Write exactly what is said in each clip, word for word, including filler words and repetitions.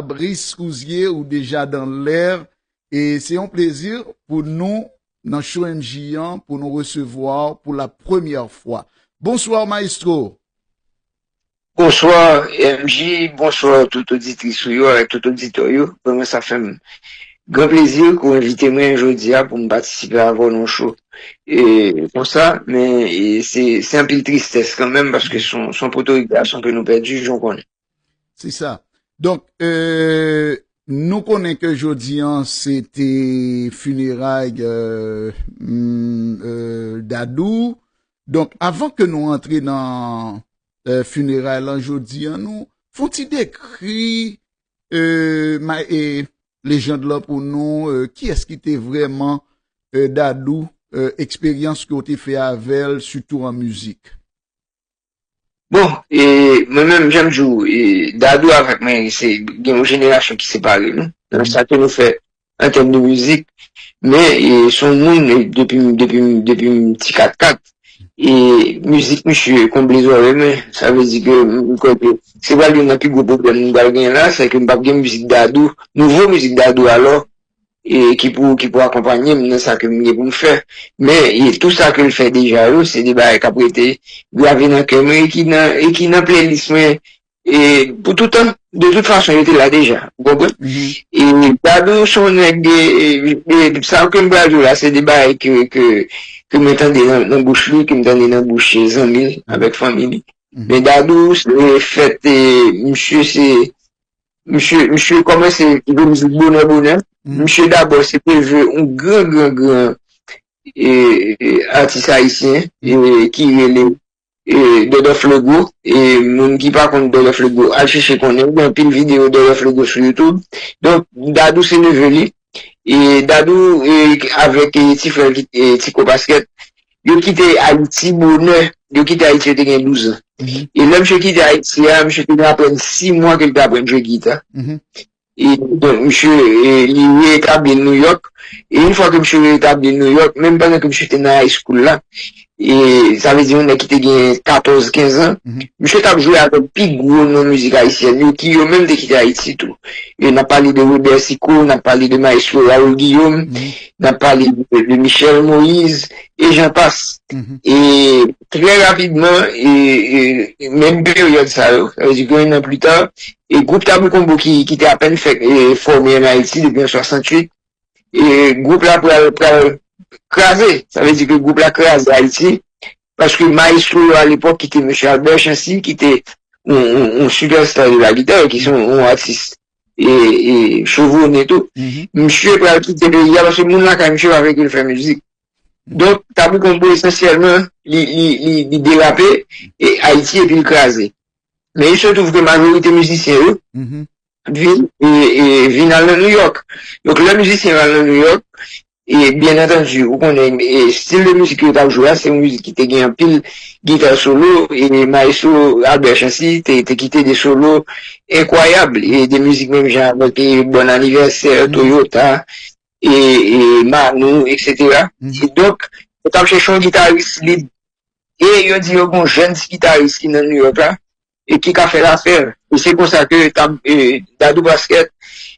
Fabrice Rouzier, ou déjà dans l'air. E se yon plezi pou nou, nan Show M J an, pou nou resevwa w pou la premyè fwa. Bonswa, maestro. Bonswa, M J, bonswa tout oditris ou yo avèk tout oditè yo. Vrèman, sa fè m gran plezi ke w envite mwen jodi a pou m patisipe avè w nan show. E, konsa, men e, se se anpil tristès kanmenm, paske se yon se yon potorik gason ke nou pèdi, jan w konnen. Se sa. Donk, euh, nou konnen ke jodi an se te fineray euh, mm, euh, Dadou. Donk, avan ke nou antre nan euh, fineray lan jodi an, nou fon ti dekri euh, ma, e, lejand lan pou nou, euh, kiyès ki te vrèman euh, Dadou, euh, eksperyans ke w te fè avè l, sitou an mizik. Bon, e, mwen menm, jan m di w, e, Dadou avèk mwen, se gen yon jenerasyon ki separe nou. Nan sa ke nou fè an tèm de mizik, men e, se yon moun e, depi m depi m depi m ti katkat. E mizik misye konble zòrèy mwen, sa vle di ke m kwè ke se pral youn nan pi gwo pwoblèm m pral gen la, se ke m p ap gen mizik Dadou, nouvo mizik Dadou alò, e ki pou ki pou akonpanye m nan sa ke m gen pou m fè. Men e, tou sa ke l fè deja yo, se de bagay k ap rete grave nan kè mwen e ki nan e ki nan playlist mwen e pou toutan. De tout fason, yo te la deja, ou konprann? E Dadou se yon nèg de e, e, sa ke m pral di w la, se de bagay ke ke ke mwen tande nan, nan bouch li, ke m tande nan bouch zanmi l avèk fanmi li. Men Dadou se fèt e, misye se misye misye kòmanse jwe mizik bonè bonè. Misye dabò se te jwe yon gran gran gran e, e, atis ayisyen e, ki rele e, Dòdòf Lego. E moun ki pa konn Dòdòf Lego, al chèche konnen. Gen anpil videyo Dòdòf Lego sou YouTube. Donk, Dadou se neve li. E Dadou e, avèk e, ti frè l ki e, Tiko Paskèt, yo kite Ayiti bonè. Yo kite Ayiti, yo te gen douz an. E lè misye kite Ayiti a, misye te gen apèn sis mwa ke l te aprann jwe gita. E donk, misye e, li reetabli Nouyòk. E yon fwa ke misye reetabli Nouyòk, menm pandan ke misye te nan high school la, e sa vle di yon nèg ki te gen katòz, kenz an, misye t ap jwe avèk pi gwo non mizik ayisyèn yo, ki yo menm te kite Ayiti tou. E n ap pale de Robert Sicot, n ap pale de Maestro Raoul Guillaume, n ap pale de, de Michel Moïse, e jan pas. E trè rapidman, e, e menm peryòd sa yo, sa vle di ke yon an pli ta, e gwoup Tabou Combo ki, ki te apèn fèk e, fòme an Ayiti depi an swasanntuit, e gwoup la pral, pral kraze. Sa vle di ke gwoup la kraze Ayiti, paske maestro yo alepòk ki te mesye Albert Chancy, ki te yon, yon, yon sipèsta de la gita, ki se yon, yon atis e, e chevronné tou. Misye pral kite peyi a paske moun lakay misye pa vle ke l fè mizik. Donk, Tabou Combo esansyèlman, li, li, li, li derape e Ayiti epi l kraze. Men il se trouve ke majorite mizisyen yo vin e, e vin al nan Nouyòk. Donk, lè mizisyen yo al nan Nouyòk, e byen antandi, ou konnen e, stil de mizik yo t ap jwe a, se yon mizik ki te gen anpil gita solo, e maestro Albert Chancy te, te kite de solo enkwayab, e de mizik menm jan avèk e, Bon Anivèsè, Toyota, e, e Manou, etsetera. E donk, yo t ap chèche yon gitaris lib. E yo di yo gen yon jèn ti gitaris ki nan Nouyòk la, e ki ka fè lafè. E se konsa ke tab, e, Dadou Paskèt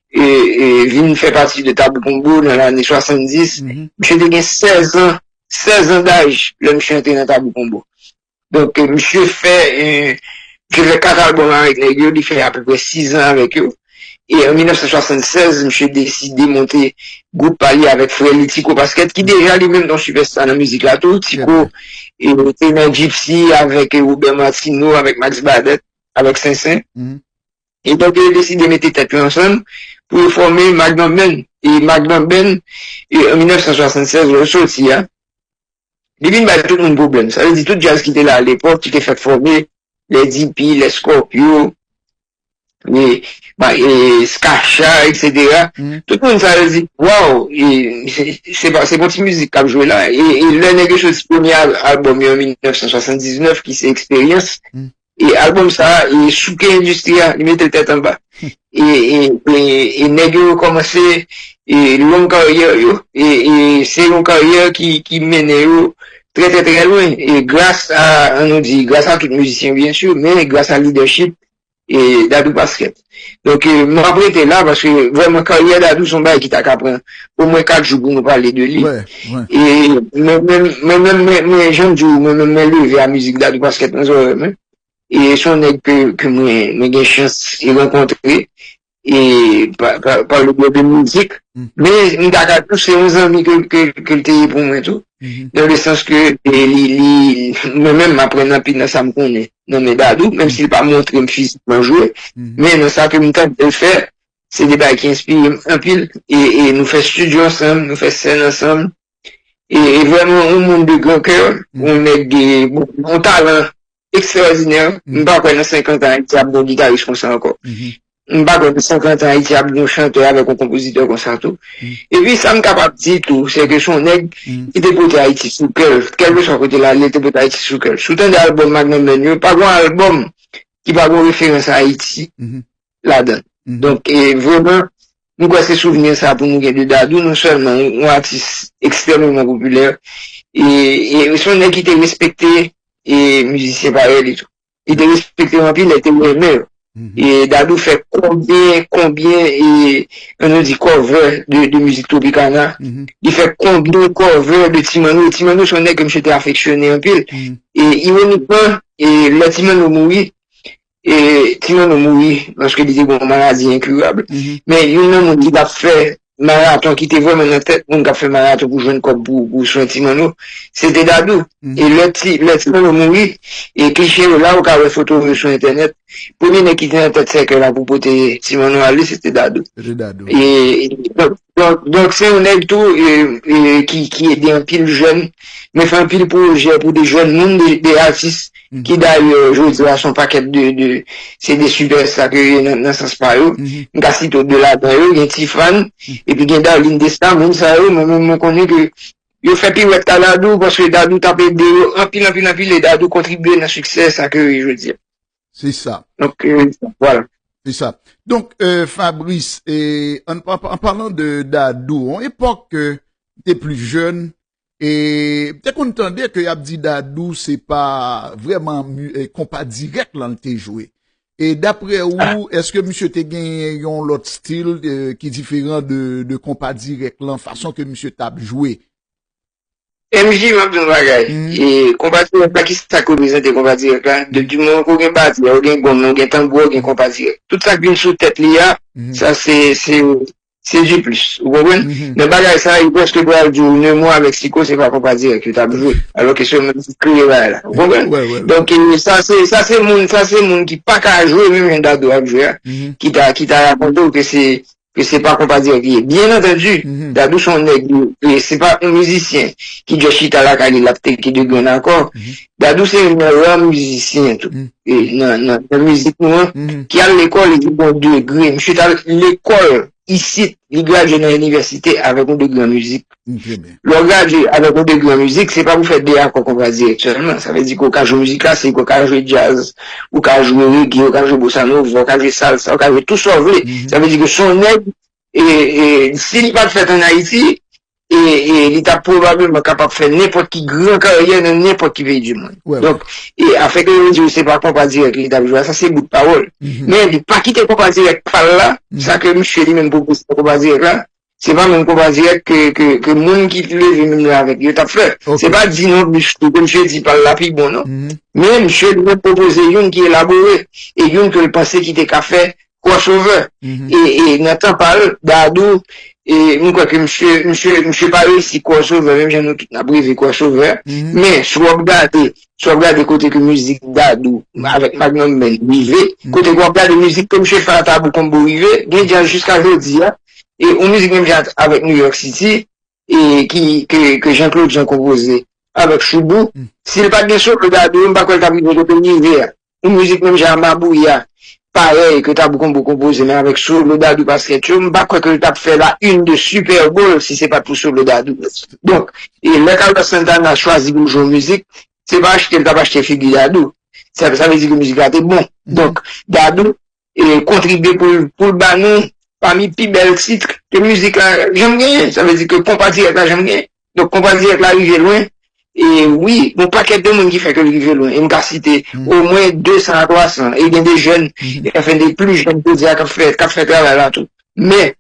e, e, vin fè pati de Tabou Combo nan lane swasanndis. Misye te gen sèz an, sèz an daj lè misye antre nan Tabou Combo. Donk, e, misye fè, e, misye fè kat albòm avèk nèg yo, li fè apeprè sis an avèk yo. E an mil nèf san swasannsèz, misye deside monte gwoup pa li avèk frè li Tiko Paskèt, ki deja li menm t on sipèsta nan mizik la tou. Tiko e, te nan Gypsy avèk e, Robert Martineau, avèk Max Badet, avèk Sensen. E donk, yo deside mete tèt yo ansanm pou yo fòme Magnum Band. E Magnum Band, e, an mil nèf san swasannsèz, lè yo soti a, li vin bay tout moun pwoblèm. Sa vle di tout djaz ki te la alepòk, ki te fèk fòme, lè D P, lè Scorpio, e, ba, e, Skacha, etsetera. Tout moun sa yo di, waw, e, se, se pa, se bon ti mizik k ap jwe la. E, e lè nèg yo soti premye al- albòm yo an mil nèf san swasanndisnèf, ki se Eksperyans, e albòm sa a, e, souke endistri a, li mete l tèt anba. E, e, e, e nèg yo kòmanse e, long karyè yo, e, e se yon karyè ki, ki mennen yo trè, trè, trè lwen. E gras a, ann nou di, gras a tout mizisyen, byen si, men gras a lidèchip e Dadou Pasquet. Donk, e, m ap rete la paske vrèman karyè Dadou se yon bagay ki ta ka pran omwen kat jou pou nou pale de li. Wè, wè. E mwen menm, mwen menm, mwen, mwen, jan m di w, mwen menm, mwen leve a mizik Dadou Pasquet nan zòrèy mwen. E se yon nèg ke, ke mwen, mwen gen chans e rankontre e pa, pa, pa le byen de mizik. Mm. Men m ta ka di w se yon zanmi ke, ke, ke l te ye pou mwen tou. Mhm. Nan le sans ke e, li, li, mwen menm m aprann anpil nan sa m konnen nan men Dadou, menm si l pa montre m fizikman jwe, Mhm. men nan sa ke m tande l fè, se de bagay ki enspire m anpil. E, e nou fè estidyo ansanm, nou fè sèn ansanm. E, e vrèman yon moun de gran kè, Mhm. yon nèg de, bon, yon talan ekstraòdinè. Mhm. M pa kwè nan senkant an Ayiti ap gen yon gitaris konsa ankò. Mhm. M pa kwè nan senkant an Ayiti ap gen yon chantè avèk yon konpozitè konsa tou. Mhm. Epi sa m kapab di tou, se ke se yon nèg Mhm. ki te pote Ayiti sou kè l. Kèlkeswa kote l ale, li te pote Ayiti sou kè l. Si w tande albòm Magnum Menn yo, pa gen yon albòm ki pa gen yon referans a Ayiti Mhm. ladan. Mhm. Donk, e, vrèman, m kwè se souvni sa pou nou gen de Dadou, non sèlman yon, yon atis ekstrèmeman popilè, e, e se yon nèg ki te respekte e mizisyen parèy li tou. Li te respekte yo anpil, li te renmen yo. Mhm. E Dadou fè konbyen, konbyen, e, ann nou di cover de, de mizik Tropicana. Mhm. Li fè konbyen cover de Ti Manno. Ti Manno se yon nèg ke misye te afeksyone anpil. Mhm. E ironikman, e lè Ti Manno mouri, e Ti Manno mouri paske li te gen yon maladi enkirab. Mhm. Men youn nan moun ki t ap fè maraton, ki te vrèman nan tèt moun k ap fè maraton pou jwenn kòb pou, pou swen Ti Manno, se te Dadou. Mhm. E lè Ti, lè Ti Manno mouri, e kliche yo la, ou ka wè foto yo sou entènèt. Premye nèg ki te nan tèt sèkèy la pou pote Ti Manno ale, se te Dadou. Se te Dadou. E, e, donk, donk, donk, se yon nèg tou e, e, ki, ki ede anpil jèn, men fè anpil pwojè pou de jèn moun, de, de atis, Mhm. ki dayè, jodi a, se yon pakèt de, de, se de sipèsta ke yo ye nan, nan sans pa yo. Mhm. M ka site de ladan yo, gen Tifan, epi gen Darline Desta, moun sa yo, mwen menm, mwen konnen ke yo fè piwèt ta Dadou, paske Dadou t ap ede yo anpil, anpil, anpil, e Dadou kontribye nan siksè sa ke yo ye jodi a. Se sa. Donk, e, vwala. Se sa. Donk, e, Fabrice, e, an, an, an palan de Dadou, yon epòk ke te pli jèn, e te konn tande ke y ap di Dadou se pa vrèman mi- e, konpa dirèk lan l te jwe. E daprè ou, èske misye te genyen yon lòt stil e, ki diferan de, de konpa dirèk lan, fason ke misye t ap jwe? M J, m ap di yon bagay. Mhm. E konpa dirèk la, ki sa k reprezante konpa dirèk la? Depi moman ke w gen batri, ou gen gonm, ou gen tanbou, ou gen konpa dirèk. Tout sa k vin sou tèt li a, Mhm. sa se, se, se du plus. Ou konprann? Mhm. Nan bagay sa, yo prèske pral di w Nemò avèk Siko, se pa konpa dirèk yo t ap jwe. Alò ke se yo menm ki kreye bagay la. Ou konprann? Wè, wè, wè. Donk, e, sa se, sa se moun, sa se moun ki pa ka jwe menm jan Dadou ap jwe a, Mhm. ki ta, ki ta rakonte w ke se, ke se pa konpa dirèk li ye. Byen antandi, Mhm. Dadou se yon nèg, e, se pa yon mizisyen ki dwe chita lakay li, l ap teke de grenn akò. Mhm. Dadou se yon gran mizisyen tou. Mhm. E, nan, nan, nan mizik nou an, Mhm. ki al lekòl, e ki gen yon degre. Misye t al lekòl isit, li gradye nan inivèsite avèk yon degre an mizik. Mm, trè byen. Lè w gradye avèk yon degre an mizik, se pa pou fè de akò konpa dirèk sèlman. Sa vle di ke w ka jwe mizik klasik, ou ka jwe djaz, ou ka jwe rege, ou ka jwe bossa nova, ou ka jwe salsa, ou ka jwe tout sa w vle. Mhm. Sa vle di ke se yon nèg, e, e, si li pa t fèt ann Ayiti, e, e li t ap pwobableman kapab fè nenpòt ki gran karyè nan nenpòt ki peyi di mond. Wè, wè. Donk, e afè ke yo di se pa konpa dirèk li t ap jwe a, sa se bout pawòl. Mhm. Men li pa kite konpa dirèk pa l la, Mhm. sa ke misye li menm pwopoze nan konpa dirèk la, se pa menm konpa dirèk ke, ke, ke moun ki leve menm jan avèk yo t ap fè. Ok. Se pa di non plis tou ke misye di pa l la pi bon, non. Mhm. Men misye li menm pwopoze youn ki elabore e youn ke l panse ki te ka fè crossover. Mhm. E, e nan tan pa l, Dadou, e m kwè ke misye, misye, misye pa reyisi crossover, menm jan nou tout n ap reve crossover. Mhm. Men, si w ap gade, si w ap gade kote ke mizik Dadou avèk Magnum Menn rive, Mhm. kote ke w ap gade mizik ke misye fè a Tabou Combo rive, gen djaz jiska jodi a, e yon mizik menm jan avèk New York City, e ki, ke, ke Jean Claude Jean konpoze avèk Choubou. Mm. Si l pa t gen solo Dadou, m pa kwè l t ap rive kote l rive a. Yon mizik menm jan a Mabouya, parèy, ke Tabou Combo konpoze, men avèk solo Dadou Pasquet yo, m pa kwè ke l t ap fè la une de Super Bowl si se pa t pou solo Dadou. Donk, e lè Carlos Santana chwazi pou l jwe yon mizik, se pa achte l t ap achte figi Dadou. Sa, sa vle di ke mizik la te bon. Mhm. Donk, Dadou, e, kontribye pou l, pou l ba nou pami pi bèl tit ke mizik la janm genyen. Sa vle di ke konpa dirèk la janm genyen. Donk, konpa dirèk la rive lwen. E wi, gon pakèt de moun ki fè ke l rive lwen. E m ka site omwen de san a twa san. E gen de jèn, anfen, de pli jèn jodi a k ap fè, k ap fè travay la tou. Men,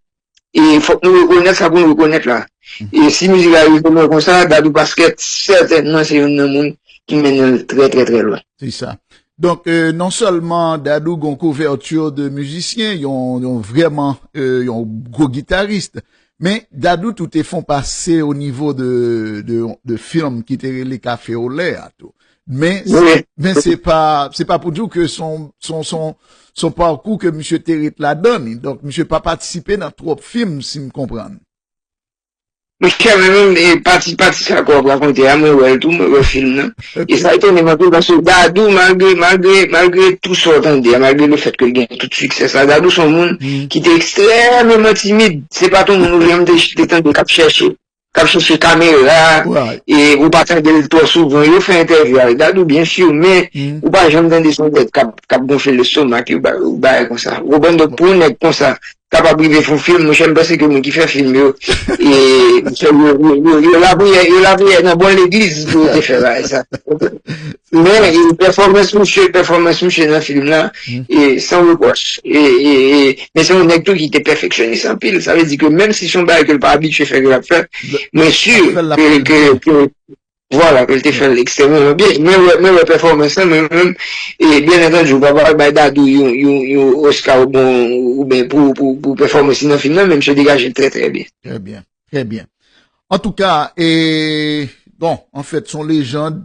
e fòk nou rekonèt sa pou nou rekonèt la. E si mizik la rive lwen konsa, Dadou Pasquet, sètènman, se youn nan moun ki mennen l trè, trè, trè lwen. Se sa. Donk, euh, non sèlman Dadou gon kouvèti de mizisyen, yon, yon vrèman, euh, yon gwo gitaris, men Dadou tou te fon pase o nivo de, de, de fim ki te rele Kafe Olè a tou. Men, men se pa, se pa pou di w ke son, son, son, son pakou ke misye te ret ladan li. Donk, misye pa patisipe nan twòp fim, si m konprann. Monchè, mwen menm, e pati, pati sa ke w ap rakonte a, mwen wè l tou, mwen wè fim nan. E sa etone m anpil, paske Dadou, malgre, malgre, malgre tou sa w tande a, malgre le fèt ke l gen tout siksè sa, Dadou se yon moun ki te ekstrèmeman timid. Se pa t yon moun ou janm te, te tande k ap chèche, k ap chèche kamera, e ou pa tande l twò souvan. Yo fè entèvyou avèk Dadou, byen si, men ou pa janm tande se yon nèg k ap, k ap gonfle lestomak, yo ba, yo bagay konsa. Ou konprann? Donk, pou yon nèg konsa, kapab rive fè yon fim, monchè, m panse ke moun ki fè fim yo, e, yo, yo, yo, yo lapriyè, yo lapriyè nan bon legliz pou yo te fè bagay sa. Men, e, pèfòmans misye, pèfòmans misye nan fim la, e, san repwòch. E, e, e, men se yon nèg tou ki te pèfeksyonis anpil. Sa vle di ke menm si se yon bagay ke l pa abitye fè, ke l ap fè, mwen si ke, ke, ke, Vwala, ke l te fè l ekstrèmeman byen. Mwen wè, mwen wè pèfòmans lan, mwen menm, e byen antandi, ou pa pral bay Dadou yon, yon, yon Oscar bon, oubyen pou, pou, pou pèfòmans li nan fim nan, men misye degaje l trè, trè byen. Trè byen, trè byen. Antouka, e, bon, anfèt, se yon lejand,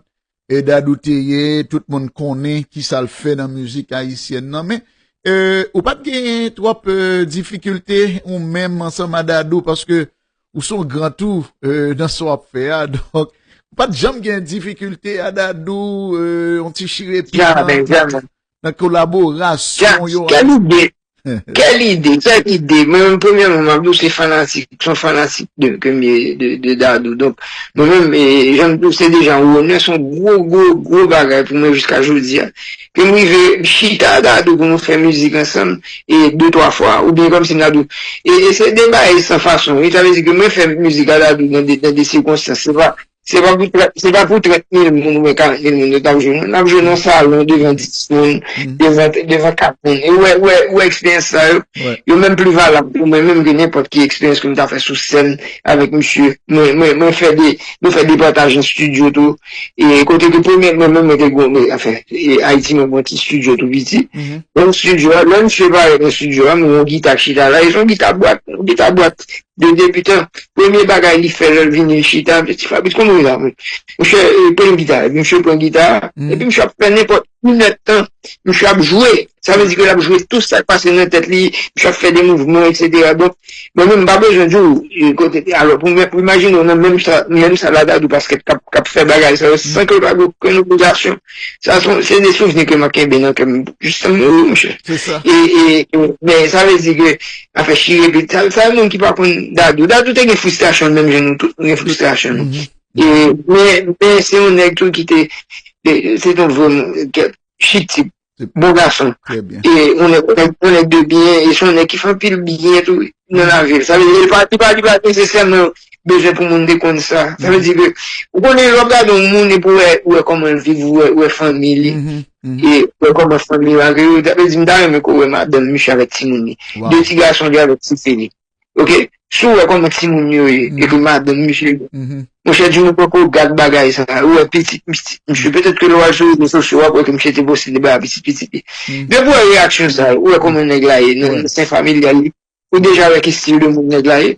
e Dadou te ye, tout moun konnen kisa l fè nan mizik ayisyèn nan, men, e, ou pa t gen twòp, e, difikilte, ou menm ansanm a Dadou, paske ou se yon gran tou, e, nan sa w ap fè a. Donk, ou pa t janm gen difikilte a Dadou, e, yon ti chire piman nan kolaborasyon yo. Kèl ide! Kèl ide! Kèl ide! Mwen menm, premyèman, m ap di w se fanatik, se yon fanatik de, ke m ye de, de Dadou. Donk, mwen menm, e, jan m di w, se deja yon onè, se yon gwo, gwo, gwo bagay pou mwen jiska jodi a. Ke m rive chita a Dadou pou nou fè mizik ansanm, e de twa fwa, oubyen kòmsi m ta di w, e, e se de bagay san fason, wi, sa vle di ke mwen fè mizik a Dadou nan de, nan de sikonstans, se pa, se pa pou trant, se pa pou trant mil moun oubyen karant mil moun yo t ap jwenn mwen, n ap jwenn nan salon devan dis moun, devan, devan kat moun, e ou wè, ou wè, ou wè eksperyans sa yo, yo menm pli valab pou mwen menm ke nenpòt ki eksperyans ke m ta fè sou sèn avèk misye, mwen, mwen, mwen fè de, nou fè de pataj nan estidyo tou, e kote ke premye, mwen menm, mwen te gon, mwen, anfen, e Ayiti, mwen gon ti estidyo tou piti. Nan estidyo a, lè misye parèt nan estidyo a, mwen gon gita k chita la, e se yon gita bwat, yon gita bwat de debitan. Premye bagay li fè lè l vini, li chita, m di, "Ti Fabrice, kòman w ye la, mwen?" Misye, e, pran gita, epi misye pran gita, epi misye ap fè nenpòt inèdtan, misye ap jwe. Sa vle di ke l ap jwe tou sa k pase nan tèt li, misye ap fè de mouvman, etsetera. Donk, mwen menm, m pa bezwen di w, e, kote, alò, pou mwen, pou imajine w nan menm sa, menm sa la Dadou Pasquet k ap, k ap fè bagay sa yo, san ke l pa gen okenn opozasyon. Sa se, se de souvni ke m ap kenbe nan kè m, jis tan m mouri, monchè. E, e, e, men sa vle di ke, afè chire pit, sa, sa moun ki pa konn Dadou. Dadou te gen fristrasyon l menm jan nou tout, nou gen fristrasyon nou. E, men, men se yon nèg tou ki te, e, se te yon vrèman, chik tip, bon gason. E yon nèg, yon nèg, yon nèg de byen, e se yon nèg ki fè anpil byen tou nan lavi l. Sa vle di, li pa, li pa, li pa nesesèman bezwen pou moun te konn sa. Sa vle di ke, ou konnen, lè w ap gade yon moun, epi w wè, ou wè kòman l viv, ou wè, ou wè fanmi li, e ou wè kòman fanmi l ake yo, sa vle di, m ta renmen ke w wè madanm misye avèk timoun li. De ti gason li avèk ti fi li. Oke? Si w wè kòman timoun yo ye, epi madanm misye, monchè, di nou poko gad bagay sa, ou wè pitit, pitit misye, petèt ke lè w al sou rezo sosyo, w ap wè ke misye te poste de bagay pitit, pitit li. Depi w wè reyaksyon sa, ou wè kòman nèg la ye, nan, nan sen familyal li, ou deja wè ki stil de moun nèg la ye.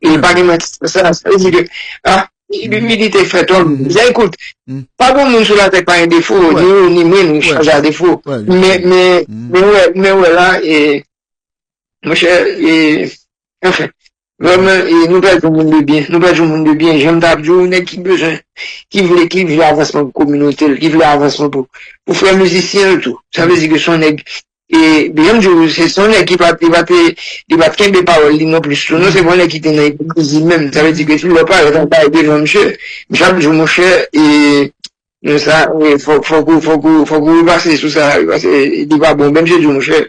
E pa gen manti sa, sa vle di ke, ah, imilite fè tòm. Sa, ekout, pa gen moun sou latè ki pa gen defo, ni ou, ni mwen, nou chaje a defo. Men, men, men wè, men wè la, e, monchè, e, anfen, vrèman, e, nou pèdi yon moun de byen. Nou pèdi yon moun de byen. Jan m t ap di w, nèg ki bezwen, ki vle, ki vle avansman pou kominote l, ki vle avansman pou, pou frè mizisyen l tou. Sa vle di ke se yon nèg, e, jan m di w, se, se yon nèg ki pa t, li pa te, li pa t kenbe pawòl li non plis tou, non, se pa yon nèg ki te nan ipokrizi menm. Sa vle di ke si lè w parèt anba devan misye, misye ap di w, monchè, e, Non, sa, e, fòk, fòk ou, fòk ou, fòk ou repase sou sa, paske li pa bon. Men misye di w, monchè,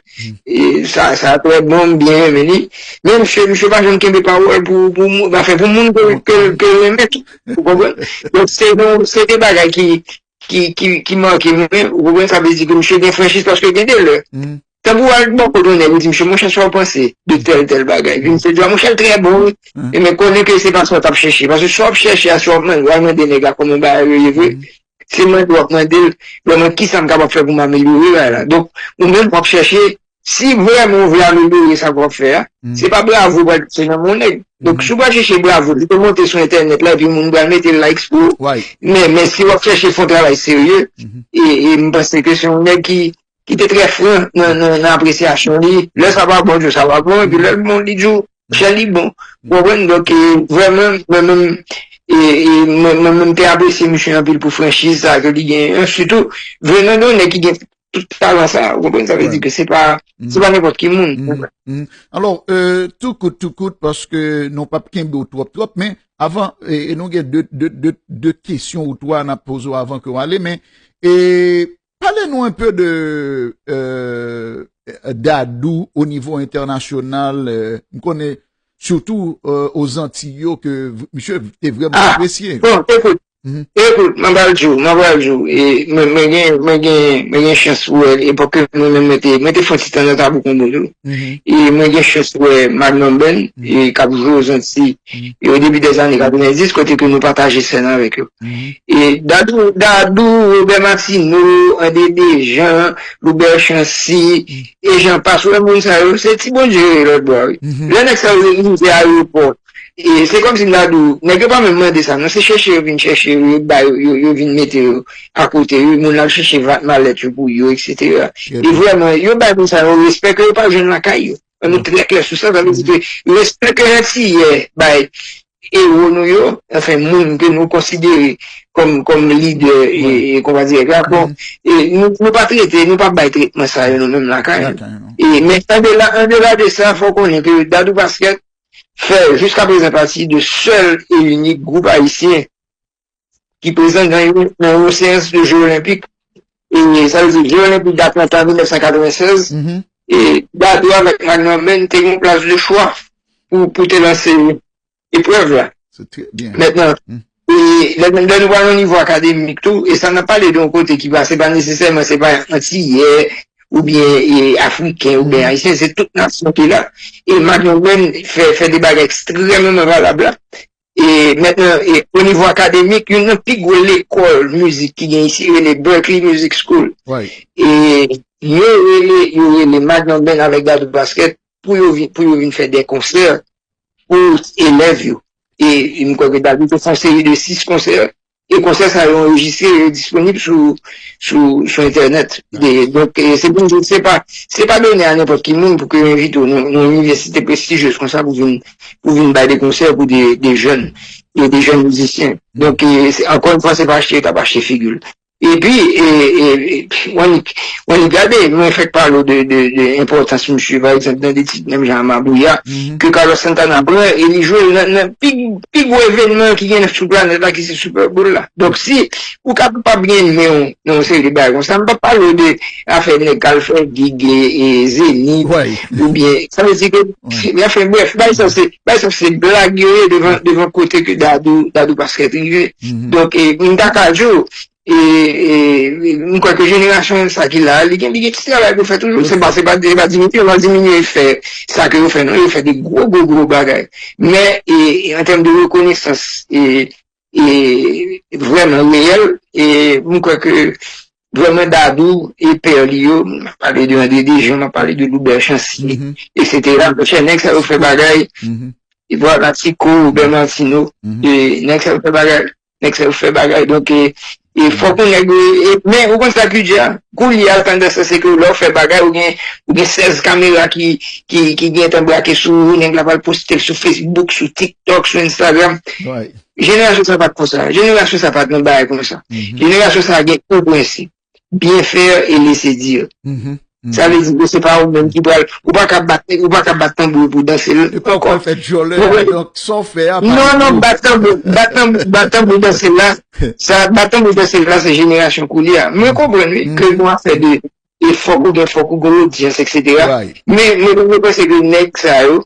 e, sa, sa trè bon, m byen renmen li. Men misye, misye pa janm kenbe pawòl pou, pou, pou, anfen, pou moun ke, ke, ke l renmen tou. Ou konprann? Donk, se, se de bagay ki, ki, ki, ki make mwen, ou konprann? Sa vle di ke misye gen franchiz paske gen de lè. Tankou w al bò kote yon nèg, ou di, "Mesye, monchè, sa w panse de tèl, tèl bagay?" Epi misye di, "A, monchè, l trè bon, wi." E men konnen ke se pa sa w t ap chèche. Paske sa w ap chèche a, sa w ap mande, w al mande nèg la kòman bagay yo ye vre. Se mande w ap mande l, vrèman, kisa m kapab fè pou m amelyore bagay la. Donk, ou menm w ap chèche, si vrèman w vle amelyore sa ke w ap fè a, se pa bravo w pral pouse nan men yon nèg. Donk, si w pral chèche bravo, li te monte sou entènèt la, epi moun pral mete likes pou ou. Men, men si w ap chèche fè yon travay serye, e, e m panse ke se yon nèg ki ki te trè fran nan, nan, nan apresyasyon li. Lè sa pa bon, di w sa pa bon, epi lè l bon, li di w, chè li bon. Ou konprann? Donk, e, vrèman, mwen menm, e, e, mwen, mwen menm te apresye misye anpil pou franchiz sa ke li genyen an, sitou, venan de yon nèg ki gen tout talan sa, ou konprann? Sa vle di ke se pa, se pa nenpòt ki moun. Alò, e, tou kout, tou kout, paske nou p ap kenbe w twòp, twòp, men avan, e, e nou gen de, de, de, de kesyon ou twa n ap poze w avan ke w ale, men, e, Pale nou enpe de euh, Dadou o nivo entènasyonal. Euh, m konnen sitou euh, o Zantiy yo ke misye te vrèman apresye. Bon, ekout, ekout, mwen pral di w, mwen pral di w, e mwen, mwen gen, mwen gen, mwen gen chans wè, epòk ke mwen menm mwen te, mwen te fè yon ti tan nan Tabou Konbo tou. E mwen gen chans wè Magnum Band, e k ap jwe o Zantiy, e o debi dèzane katrevenndis, kote ke nou pataje sèn avèk yo. E Dadou, Dadou, Robert Martineau, André Dejean, Loubert Chancy, e jan pase, ou wè moun sa yo, se ti Bondye yo ye lòt bò a, wi. Lè nèg sa yo rive ayewopò, e se kòmsi m ta di w, nèg yo pa menm mande sa, non, se chèche yo vin chèche yo, yo bay yo, yo, yo vin mete yo akote yo, moun al chèche va-, malèt yo pou yo, etsetera. E vrèman, yo bay moun sa yo respè ke yo pa jwenn lakay yo. Ann nou trè klè sou sa, sa vle di ke respè ke Antiyè bay ewo nou yo, anfen, moun ke nou konsidere kòm, kòm lidè e, e konpa dirèk la, bon, e nou, nou pa trete, nou pa bay tretman sa yo nou menm lakay nou. E, men andela, andela de sa, fò w konnen ke Dadou Basket fè jiska prezan pati de sèl e inik gwoup ayisyen ki prezan nan yon, nan yon seyans de Jeux Olympiques. E sa vle di, Jeux Olympiques d'Atlanta mil nèf san katrevennsèz, e Dadou avèk Magnum Band te gen yon plas de chwa pou, pou te lanse eprèv la. Mentnan, e lè, lè nou pral nan nivo akademik tou, e sa n ap pale de yon kote ki pa, se pa nesesèman, se pa antiyè oubyen e afriken oubyen ayisyen, se tout nasyon ki la. E Magnum Band fè, fè de bagay ekstrèmeman valab la. E mentnan, e o nivo akademik, youn nan pi gwo lekòl mizik ki gen isi, rele Berklee Music School. E yo rele, yo rele Magnum Band avèk Dadou Basket pou yo vin, pou yo vin fè de konsè pou elèv yo. E, e m kwè ke Dadou te fè yon seri de sis konsè. E konsè sa yo anrejistre, yo disponib sou, sou, sou entènèt. De, donk, e, se pou m di w, se pa, se pa done a nenpòt ki moun pou ke yo envite w nan, nan yon inivèsite prestijyez konsa pou vin, pou vin bay de konsè pou de, de jèn, de, de jèn mizisyen. Donk, e, se, ankò yon fwa, se pa achte, yo t ap achte figi l. Epi, e, e, e, w annik, w annik gade, mwen fèk pale w de, de, de enpòtans misye, pa egzanp, nan de tit menm jan a Mabouya, ke Carlos Santana pran, e li jwe l nan, nan pi, pi gwo evènman ki gen sou planèt la, ki se Super Bowl la. Donk, si ou kapab gen men w nan yon seri de bagay konsa, m p ap pale w de afè nèg k al fè gig e, e Zenith, oubyen, sa vle di ke, anfen, brèf, bagay sa se, bagay sa se blag yo ye devan, devan kote ke Dadou, Dadou Basket rive. Donk, e, m ta ka di w, e, e, m kwè ke jenerasyon sa ki la, li gen, li gen ti travay pou fè toujou. Se pa, se pa, se pa diminye, yo pa diminye fè sa ke yo fè, non, yo fè de gwo, gwo, gwo bagay. Men, e, e, an tèm de rekonesans, e, e, vrèman reyèl, e, m kwè ke vrèman Dadou e pè li yo, m ap pale de André Dejean, m ap pale de Loubert Chancy, etsetera. Monchè, nèg sa yo fè bagay, e vwala Tico, Robert Martineau, e nèg sa yo fè bagay. Nèg sa yo fè bagay. Donk, e, e fòk yon nèg, e, men ou konn sa ki di a? Koulye a, tandans lan se ke lè w fè bagay, ou gen, ou gen sèz kamera ki, ki, ki gentan brake sou ou, nèg la pral poste l sou Facebook, sou TikTok, sou Instagram. Jenerasyon sa pa t konsa. Jenerasyon sa pa t nan bagay konsa. Jenerasyon sa gen yon prensip. Bien faire et laisser dire. Sa vle di ke se pa ou menm ki pral, ou pa ka bat, ou pa ka bat tanbou pou danse l ankò. Ou pral fè djòlè a, donk sa w fè a pa. Non, non, bat tanbou, bat tanbou, bat tanbou danse l la, sa, bat tanbou danse l la, se jenerasyon koulye a. Mwen konprann, wi, ke nou ap fè de, e fòk ou gen, fòk ou gen lodyans, et cetera. Men, men, mwen panse ke nèg sa yo,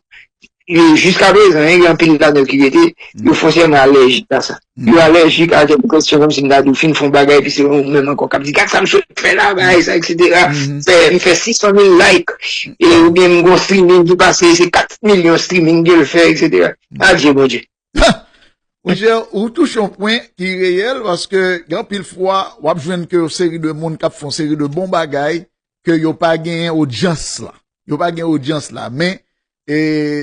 yo, jiska prezan, gen anpil ladan yo ki rete, yo fonsyèman alèjik a sa. Yo alèjik a kèk kestyon kòmsi m ta di w fin fè yon bagay, epi se ou menm ankò k ap di, gad sa m sot fè la, bagay sa, et cetera. Fè, m fè sis san mil like, e, oubyen m gon streaming ki pase, se kat milyon streaming ke l fè, et cetera. Adye, Bondye. Monchè, ou touche yon pwen ki reyèl, paske gen anpil fwa, w ap jwenn ke yon seri de moun k ap fè yon seri de bon bagay, ke yo pa genyen odyans la. Yo pa gen odyans la. Men, e,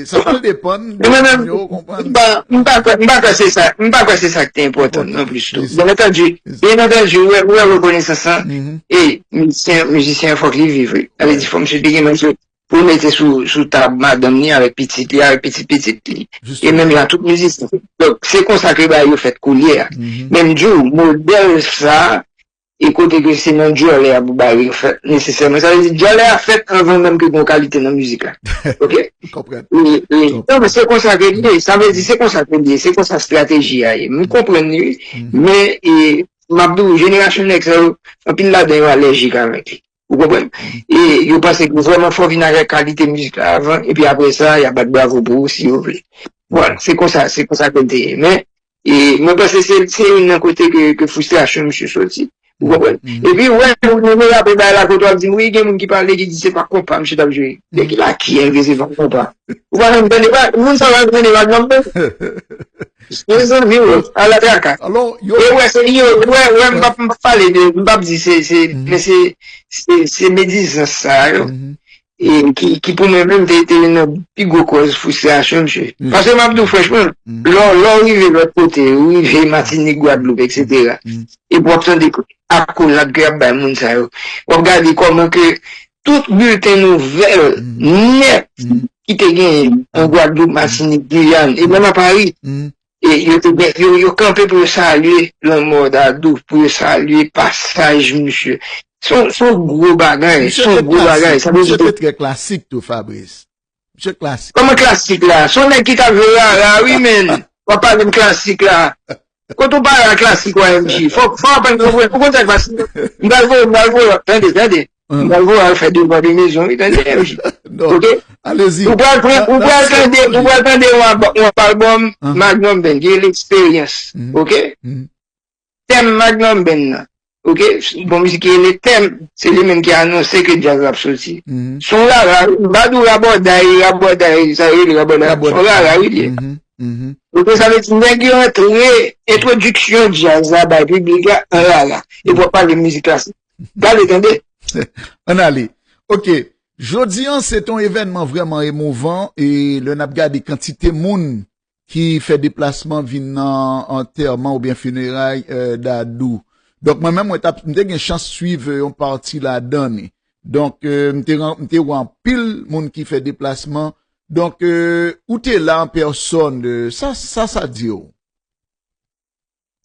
sa pral depann de moun yo, konprann. M pa, m pa kwè, m pa kwè se sa, m pa kwè se sa ki te enpòtan non plis tou. Byen antandi, byen antandi, ou wè, ou wè rekonesans lan, e mizisyen, mizisyen an fòk li viv, wi. Sa vle di fòk misye te gen manje pou l mete sou, sou tab madanm li avèk pitit li, avèk pitit pitit li. E menm jan tout mizisyen. Donk, se konsa ke bagay yo fèt koulye a. Men m di w, modèl sa, e kote ke se nan djòlè a pou bagay yo fèt nesesèman. Sa vle di djòlè a fèt anvan menm ke gon kalite nan mizik la. Oke? E, e, non, men se konsa ke l ye. Sa vle di se konsa ke l ye. Se konsa estrateji a ye. M konprann li, wi. Men, e, m ap di w, jenerasyon nèg sa yo, anpil ladan yo alèjik avèk li. Ou konprann? E yo panse ke vrèman fò w vin avèk kalite mizik la avan, epi apre sa, y a bat bravo pou ou si yo vle. Vwala, se konsa, se konsa ke l te ye. Men, e mwen panse se, se youn nan kote ke, ke fristrasyon misye soti. Ou konprann? Epi, wè, ou menm w ap rape bagay la kote w ap di, wi, gen moun ki pale, ki di se pa konpa misye t ap jwe. De ki lakiyèl ke se pa konpa? Ou pa janm tande, pa, moun sa pa tande pa janm tande. Mezanmi, o, ala traka. E wè, se, yo, wè, wè, m p ap, m p ap pale de, m p ap di se, se, men se, se, se medizans sa yo, e ki, ki pou mwen menm te, te youn nan pi gwo kòz fristrasyon, misye. Paske m ap di w franchman, lè w, lè w rive lòt kote, ou rive Matinik, Gwadloup, et cetera, epi w ap tande akolad ke y ap bay moun sa yo, w ap gade kòman ke tout bilten nouvèl nèt ki te genyen an Gwadloup, Matinik, Giyàn, e menm a Pari, e yo te gen, yo, yo kanpe pou yo salye lanmò Dadou, pou yo salye pasaj misye. Se yon, se yon gwo bagay, se yon gwo bagay. Sa vle di ke misye te trè klasik tou, Fabrice. Misye klasik. Kòman klasik la? Se yon nèg ki t ap jwe rara, wi, men. W ap pale m klasik la. Kote w pale a klasik Y M J? Fò, fò w aprann konprann. Ou konn sa k pase? M pral voye, m pral voye, tande, tande. M pral voye al fè devwa de mezon, wi, tande, Y M J. Oke? Ou pral pran, ou pral tande, ou pral tande yon ab-, yon albòm Magnum Band, ki rele Eksperyans. Oke? Tèm Magnum Band nan. Oke? Bon mizik ki rele Tèm, se li menm ki anonse ke djaz la ap soti. Se yon rara, m pa di w rabòday, rabòday, sa yo rele rabòday. Se yon rara, wi, li ye. Oke, sa vle di nèg yo antre, entwodiksyon djaz la bay piblik la an rara. Epi w ap pale mizik klasik. Gade, tande. Ann ale. Oke. Jodi an, se te yon evènman vrèman emouvan, e lè n ap gade kantite moun ki fè deplasman vin nan antèman oubyen fineray, e, Dadou. Donk, mwen menm, mwen t ap, m te gen chans swiv, e, yon pati ladan li. Donk, e, m te ran-, m te wè anpil moun ki fè deplasman. Donk, e, ou te la an pèsòn, e, sa, sa, sa di w?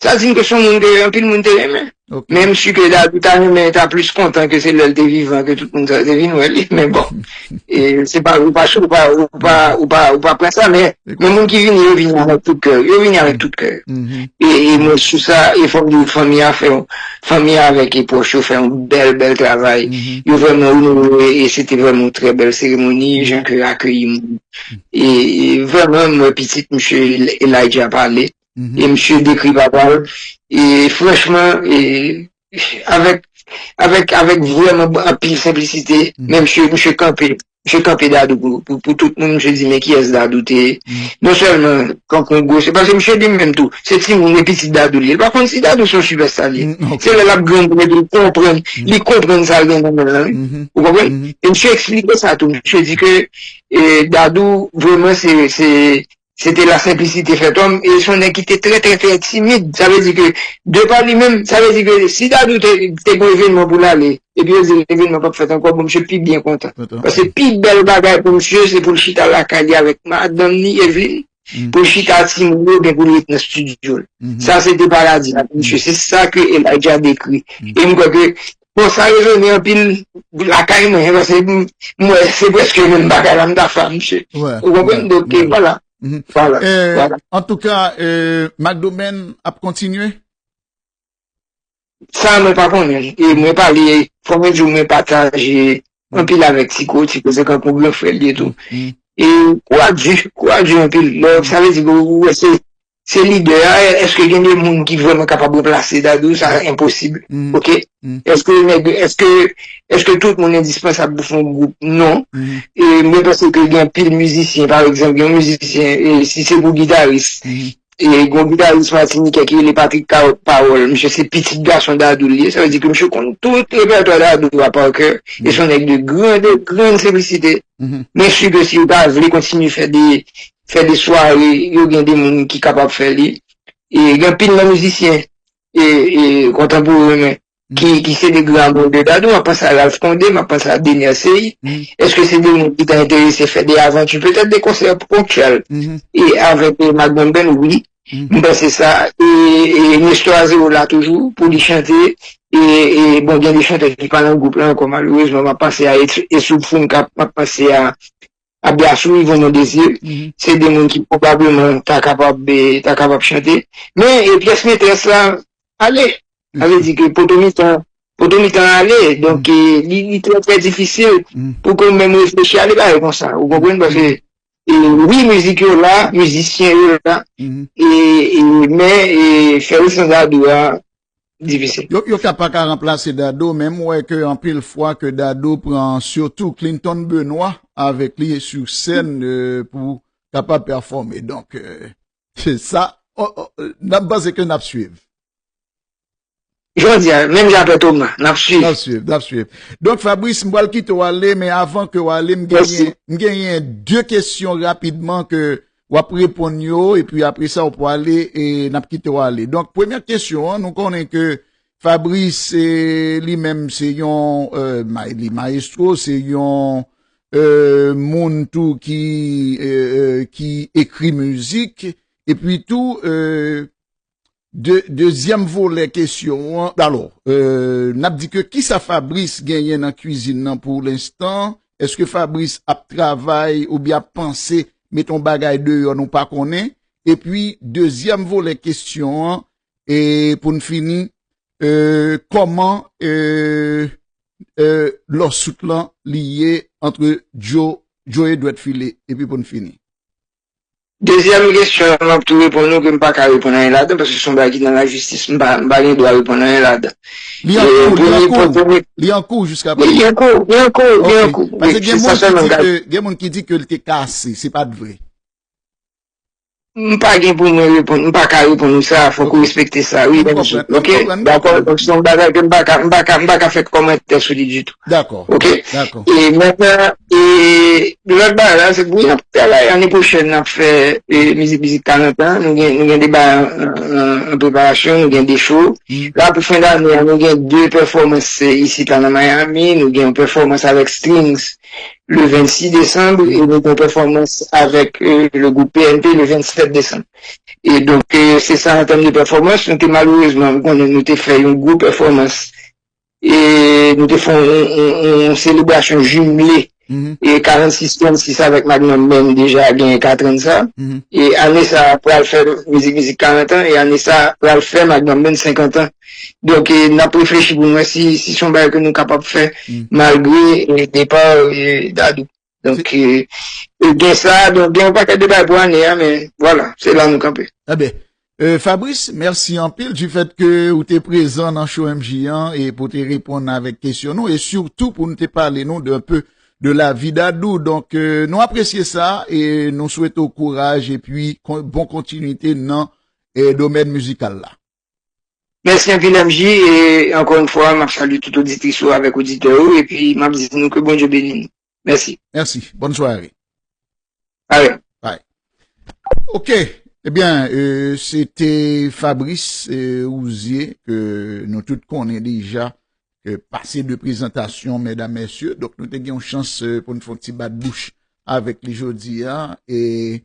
Sa di m ke se yon moun ke anpil moun te renmen. Men m si ke Dadou ta renmen, ta plis kontan ke se lè l te vivan ke tout moun sa te vin wè li. Men bon, e, se pa, ou pa, ou pa, ou pa, ou pa, ou pa pran sa, men, men moun ki vini, yo vini avèk tout kè yo. Yo vini avèk tout kè yo. E, e mwen sou sa, e fò m di w, fanmi a fè yon, fanmi a avèk e pwòch yo fè yon bèl, bèl travay. Yo vrèman onore, e se te vrèman yon trè bèl seremoni, jan ke yo akeyi moun. E, e vrèman, m wè pitit misye Elijah pale. E misye dekri papa l. E franchman, e, avèk, avèk, avèk vrèman anpil senplisite, men misye, misye kanpe, misye kanpe Dadou pou, pou, pou tout moun, misye di, men kiyès Dadou te ye? Non sèlman, kankou gwo, se paske misye di menm tou, se timoun e pitit Dadou li ye. Li pa konn si Dadou se yon sipèsta li ye. Se lè l ap granmoun epi li konprann, li konprann sa l gen nan men l lan, wi. Ou konprann? E misye eksplike sa tou. Misye di ke, e, Dadou, vrèman, se, se, se te la senplisite fè tòm, e se yon nèg ki te trè, trè, trè timid. Sa vle di ke, de pa li menm, sa vle di ke si Dadou te, te gen evènman pou l ale, epi yo di l evènman p ap fèt ankò, bon, misye pi byen kontan. Paske pi bèl bagay pou misye, se pou l chita lakay li avèk madanm li, Eveline, pou l chita ak timoun yo, oubyen pou l ret nan estidyo l. Sa, se te paradi a pou misye. Se sa ke Elijah dekri. E m kwè ke Bon, sa rezone anpil lakay mwen, paske m, m wè se prèske menm bagay la m ta fè a misye. Ou konprann? Donk, vwala. Vwala. Antouka, Magdomèn ap kontinye? Sa mwen pa konnen. E mwen pale, fò mwen di w mwen pataje anpil avèk Tiko. Tiko se kankou gran frè l ye tou. E kou a di, kou a di anpil. Donk, sa vle di ke ou wè se, se lidè a, èske gen de moun ki vrèman kapab ranplase Dadou? Sa enposib. Oke? Èske nèg, èske, èske tout moun endispansab pou fè yon gwoup? Non. E mwen panse ke gen anpil mizisyen, pa egzanp, gen yon mizisyen, e si se pou gitaris, e gon gitaris matinikè ki rele Patrick Carrot Pawòl, misye se pitit gason Dadou li ye, sa vle di ke misye konn tout repètwa Dadou a pa kè, e se yon nèg de gran, de grann senplisite. Mwen si ke si yo ta vle kontinye fè de, fè de sware, yo gen de moun ki kapab fè li. E gen anpil nan mizisyen, e, e kontanporen, men, ki, ki se de gran moun de Dadou, m ap panse a Ralph Condé, m ap panse a Dener Ceï. Èske se de moun ki ta enterese fè de avanti, petèt de konsè ponktyèl? E avèk, e, Magnum Band, wi. M panse sa. E, e Nestor Azéro la toujou, pou li chante. E, e, bon, gen de chantè ki pa nan gwoup la ankò, malerezman. M ap panse a Essoub Founka, m ap panse a Abdiassou Yvon Mondésir. Se de moun ki pwobableman ta kapab, e, ta kapab chante. Men, e, pyès metrès la, ale. Sa vle di ke poto mitan, poto mitan ale. Donk, e, li, li trè, trè difisil pou ke w menm reflechi a de bagay konsa. Ou konprann? Paske, e, wi, mizik yo la, mizisyen yo la, e, e, men, e, fè yo san Dadou a, difisil. Yo, yo ka pa ka ranplase Dadou, men m wè ke anpil fwa ke Dadou pran sitou Clinton Benoît avèk li sou sèn, e, pou kapab pèfòme. Donk, e, se sa, n ap panse ke n ap swiv. Jan w di a, menm jan apre Thomas, n ap swiv. N ap swiv, n ap swiv. Donk, Fabrice, m pral kite w ale, men avan ke w ale, m genyen, m genyen de kesyon rapidman ke w ap reponn yo, epi apre sa, w prale, e n ap kite w ale. Donk, premyè kesyon an, nou konnen ke Fabrice, e, li menm, se yon, e, ma-, li mayestwo, se yon, e, moun tou ki, e, e, ki ekri mizik, epi tou, e, De, dezyèm volè kesyon an, alò, e, n ap di ke kisa Fabrice genyen nan kwizin nan pou lenstan? Èske Fabrice ap travay oubyen ap panse met yon bagay deyò, nou pa konnen? Epi, dezyèm volè kesyon an, e pou n fini, e, kòman, e, e, lawsuit lan li ye ant Joe, Joe Edward Philé, epi pou n fini. Dezyèm kesyon an, m ap tou reponn ou ke m pa ka reponn anyen ladan, paske se yon bagay ki nan lajistis, m pa, m pa gen dwa reponn anyen ladan. Li an kou, li an kou, li an kou jiska prezan. Li an kou, li an kou, li an kou. Paske gen moun ki di ke, gen moun ki di ke l te kase, se pa t vre. M pa gen pou mwen reponn, m pa ka reponn ou sa, fòk ou respekte sa, wi, M M J. Oke? Dakò? Donk, se yon bagay ke m pa ka, m pa ka, m pa ka fè kòmantè sou li ditou. Dakò. Oke? Dakò. E mentnan, e lòt bagay la, se pou n ap travay ane pwochèn, n ap fè, e, mizik, mizik karant an. Nou gen, nou gen de bagay an, an, an preparasyon, nou gen de show. La, pou fen dane a, nou gen de pèfòmans, e, isit la nan Miami, nou gen yon pèfòmans avèk Strings le vennsis desanm, e nou gen yon pèfòmans avèk, e, le gwoup P N P le vennsèt desanm. E donk, e, se sa an tèm de pèfòmans, nou te malerezman, ou konnen nou te fè yon gwo pèfòmans e nou te fè yon, yon, yon, yon selebrasyon jimle, e karannsis trannsis avèk Magnum Band deja genyen katran de sa. E ane sa a pral fè mizik, mizik karant an, e ane sa a pral fè Magnum Band senkant an. Donk, e, n ap reflechi pou n wè si, si se yon bagay ke nou kapab fè, malgre, e, depa, e, Dadou. Donk, e, e gen sa, donk gen yon pakèt de bagay pou ane a, men vwala, se la nou kanpe. Eben, e, Fabrice, mèsi anpil difèt ke ou te prezan nan show M J an e pou te reponn avèk kesyon nou e sitou pou nou te pale nou de, un peu de la vie Dadou. Donk, e, nou apresye sa e nou swete w kouraj epi kon-, bon kontinite nan, e, domèn mizikal la. Mèsi anpil, M J, e ankò yon fwa, m ap salye tout oditris ou avèk oditè ou, epi m ap di nou ke Bondye beni nou. Mèsi. Mèsi. Bòn sware. Bye. Bye. Ok. Ebyen, e, se te Fabrice, e, Rouzier, ke nou tout konnen deja, ke pase de prezantasyon, medam, mesye. Donk, nou te gen yon chans, e, pou n fè yon ti bat bouch avèk li jodi a. E